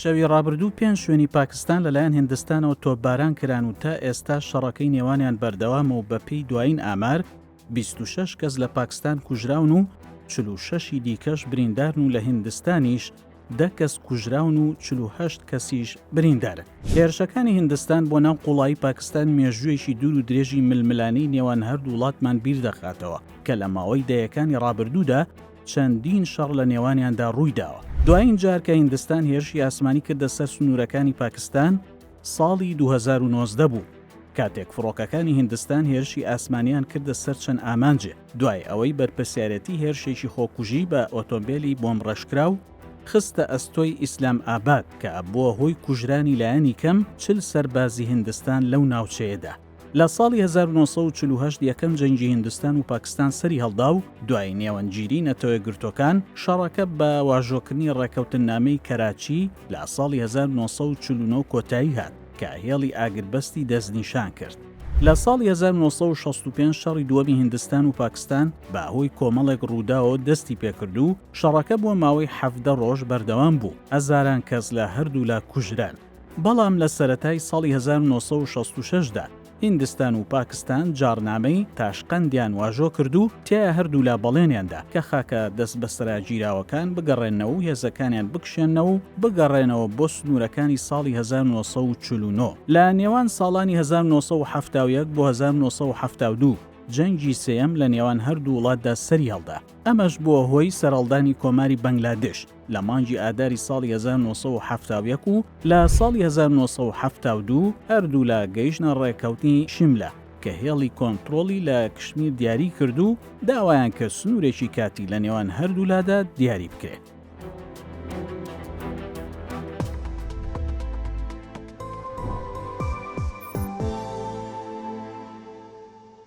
شەوی ڕابردوو پێنج شوێنی پاکستان لەلایەن هیندستانەوە تۆپباران کران و تا ئێستا شەڕەکەی نێوانیان بەردەوامە و بەپێی دوایین ئامار 26 کەس لە پاکستان کوژراون و 46 ی دیکەش بریندارن و لە هیندستانیش دە کەس کوژراون و 48 کەسیش بریندارن. هێرشەکانی هیندستان بۆ ناو قوڵایی پاکستان مێژوویەکی دوور و درێژی ململانێی نێوان هەردوو وڵاتمان بیردەخاتەوە کە لە ماوەی دەیەکانی ڕابردوودا چەندین شەڕ لە نێوانیاندا ڕوویداوە. دوایین جار کە هیندستان هێرشی ئاسمانی کردە سەر سنوورەکانی پاکستان ساڵی 2019 بوو، کاتێک فڕۆکەکانی هیندستان هێرشی ئاسمانیان کردە سەر چەند ئامانجێ، دوای ئەوەی بەرپرسیارێتی هێرشێکی خۆکوژی بە ئۆتۆمبێلی بۆمبڕێژکراو خستە ئەستۆی ئیسلام ئاباد کە بووە هۆی کوژرانی لایەنی کەم 40 سەربازی هیندستان لەو ناوچەیەدا. لە ساڵی 1948 یەکەم جەنگی هیندستان و پاکستان سەری هەڵدا و دوای نێوەندگیری نەتەوەیەکگرتووەکان شەڕەکە بە واژۆکردنی ڕێککەوتننامەی کەراچی لە ساڵی 1949 کۆتایی هات کە هێڵی ئاگربەستی دەستنیشان کرد. لە ساڵی 1965 شەڕی دووەمی هیندستان و پاکستان بە هۆی کۆمەڵێک ڕووداوەوە دەستی پێکرد و شەڕەکە بۆ ماوەی 17 ڕۆژ بەردەوام بوو، هەزاران کەس لە هەردوولا کوژران. بەڵام لە سەرەتای ساڵی 1966 دا هیندستان و پاکستان جاڕنامەی تاشقەندیان واژۆ کرد و تیایا هەردوولا بەڵێنیان دا کە خاکە دەستبەسەراگیراوەکان بگەڕێننەوە و هێزەکانیان بکشێننەوە و بگەڕێنەوە بۆ سنوورەکانی ساڵی 1949. لە نێوان ساڵانی 1971 بۆ 1972 جەنگی سێیەم لە نێوان هەردوو وڵاتدا سەریهەڵدا، ئەمەش بووە هۆی سەرهەڵدانی کۆماری بەنگلادش. لە مانگی ئاداری ساڵی 1971 و لە ساڵی 1972 هەردوولا گەیشتنە ڕێککەوتنی شیملە کە هێڵی کۆنترۆڵی لە کشمیر دیاری کرد و داوایان کرد سنوورێکی کاتی لە نێوان هەردوولادا دیاری بکرێت.